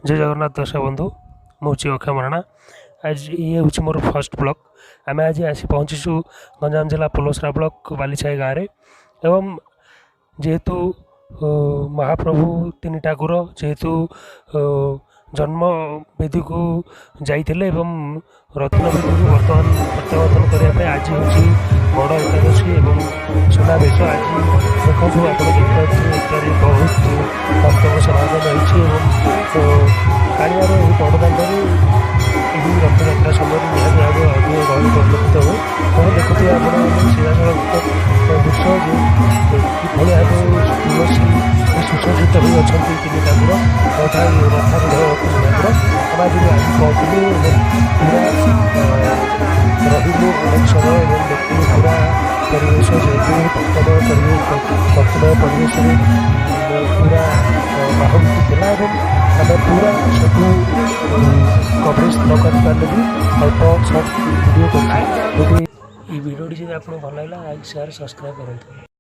ଜୟ ଜଗନ୍ନାଥ ଦର୍ଶକ ବନ୍ଧୁ, ମୁଁ ହେଉଛି ଅକ୍ଷୟ ମହାରଣା। ଆଜି ଇଏ ହେଉଛି ମୋର ଫାର୍ଷ୍ଟ ବ୍ଲଗ୍। ଆମେ ଆଜି ଆସି ପହଞ୍ଚିଛୁ ଗଞ୍ଜାମ ଜିଲ୍ଲା ପୋଲସରା ବ୍ଲକ୍ ବାଲିଛାଇ ଗାଁରେ ଏବଂ ଯେହେତୁ ମହାପ୍ରଭୁ ତିନି ଠାକୁର ଯେହେତୁ ଜନ୍ମ ବେଦୀକୁ ଯାଇଥିଲେ ଏବଂ ରତ୍ନ ବେଦୀକୁ ବର୍ତ୍ତମାନ ପ୍ରତ୍ୟାବର୍ତ୍ତନ କରିବା ପାଇଁ ଆଜି ହେଉଛି ବଡ଼ ଏକାଦଶୀ ଏବଂ ସୁନାବେଶ। ଆଜି ଦେଖନ୍ତୁ, ଆପଣ ଦେଖିପାରୁଥିବେ, ଏଠାରେ ବହୁତ ଭକ୍ତଙ୍କ ସମାଗମ ହେଇଛି ଏବଂ କାଳିଆର ଏହି ବଡ଼ଦାଣ୍ଡରେ ଏହି ରଥଯାତ୍ରା ସମୟରେ ନିହାତି ଭାବେ ଅଧିକ ଗହଳି ପରିଲକ୍ଷିତ ହୁଏ। ଏବଂ ଦେଖୁଥିବେ ଆପଣ ସିଧାସଳଖ ଦୃଶ୍ୟ ଯେ କିଭଳି ଭାବେ ତୁଳସୀ ସୁସଜ୍ଜିତ ହୋଇ ଅଛନ୍ତି ତିନି ଠାକୁର ତଥା ରଥାରୂଢ଼ ତିନି ଠାକୁର। ଆମେ ଆଜି ଆଜି ପହଞ୍ଚିଲୁ ଏବଂ ପୁରା ରହିଲୁ ଅନେକ ସମୟ ଏବଂ ଦେଖିଲୁ ପୁରା ପରିବେଶ। ଯେହେତୁ ଭକ୍ତମୟ ପରିବେଶ, ଭକ୍ତମୟ ପରିବେଶରେ ପୁରା ମାହୋଲଟି ଥିଲା ଏବଂ ଆମେ ପୁରା ସବୁ କଭରେଜ ନ କରିପାରିଲେ ବି ଅଳ୍ପ ସର୍ଟ ଭିଡ଼ିଓ କରିଛୁ। ଯଦି ଏଇ ଭିଡ଼ିଓଟି ଯଦି ଆପଣଙ୍କୁ ଭଲ ଲାଗିଲା, ଲାଇକ୍, ସେୟାର, ସବସ୍କ୍ରାଇବ୍ କରନ୍ତୁ।